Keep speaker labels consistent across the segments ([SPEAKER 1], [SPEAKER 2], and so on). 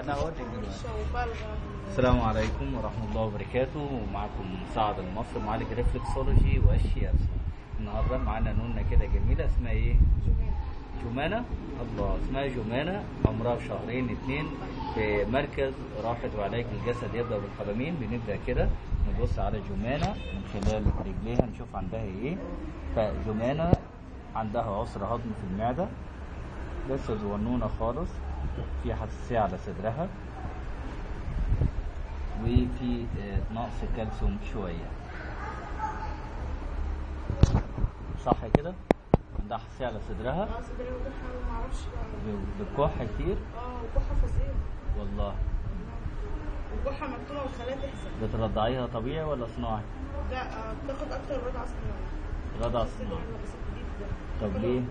[SPEAKER 1] انا هقول لك دلوقتي. السلام عليكم ورحمة الله وبركاته، معكم سعد المصري معالج reflexology والشياتسو. النهارده معانا نونه كده جميلة، اسمها ايه؟ جمانة. الله، اسمها جمانة، عمرها شهرين 2، في مركز راحة وعلاج الجسد يبدأ بالقدمين. بنبدأ كده نبص على جمانة من خلال رجليها نشوف عندها ايه. فجمانة عندها عسر هضم في المعدة، لسه صغنونة خالص، في حساسية على صدرها، وفي نقص كالسيوم شوية، صح كده؟ عندها حساسية على صدرها؟
[SPEAKER 2] اه صدرها وجعها ومعرفش
[SPEAKER 1] بتكح كتير؟
[SPEAKER 2] اه وكحة فظيعة
[SPEAKER 1] والله،
[SPEAKER 2] وكحة مكتومة وخلاها تحزن.
[SPEAKER 1] بترضعيها طبيعي ولا صناعي؟
[SPEAKER 2] لا بتاخد أكتر رضعة صناعي.
[SPEAKER 1] رضعة صناعي. طب ليه؟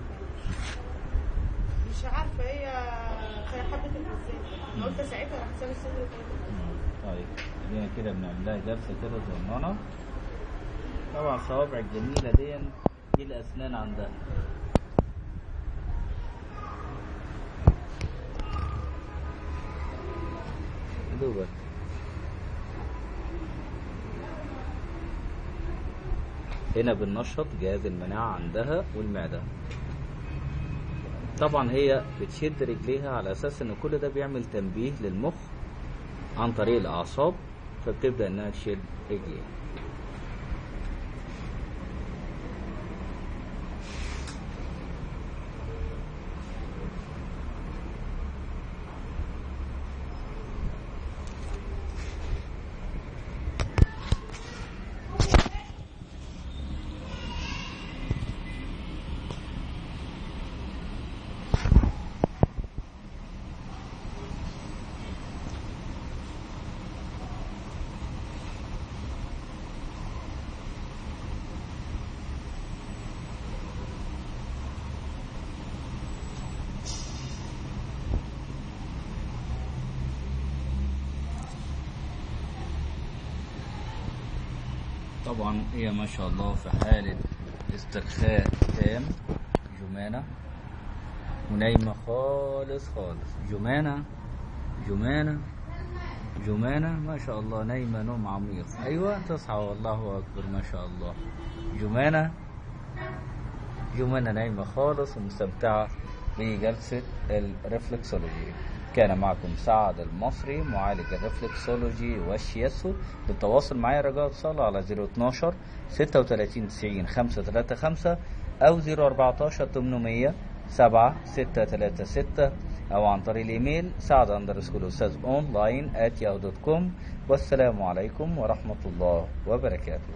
[SPEAKER 2] مش عارفة، هي حبت الغزال، أنا قلت ساعتها راح تسوي الصدر.
[SPEAKER 1] طيب خلينا كده بنعمل لها جلسة كده صغننة. طبعا الصوابع الجميلة دي دي الأسنان عندها. دوبك هنا بننشط جهاز المناعة عندها والمعدة. طبعا هي بتشد رجليها على أساس إن كل ده بيعمل تنبيه للمخ عن طريق الأعصاب، فبتبدأ إنها تشد رجليها. طبعا هي ما شاء الله في حالة استرخاء تام جمانة، ونايمة خالص خالص. جمانة جمانة جمانة ما شاء الله نايمة نوم عميق. أيوة تصحى، والله أكبر ما شاء الله. جمانة جمانة نايمة خالص ومستمتعة بجلسة ال reflexology. كان معكم سعد المصري معالج ال reflexology والشياسو. للتواصل معايا رجاء اتصال على 012 36 90 535 أو 014 800 7 636 أو عن طريق الإيميل saad_ustaz online@yahoo.com. والسلام عليكم ورحمة الله وبركاته.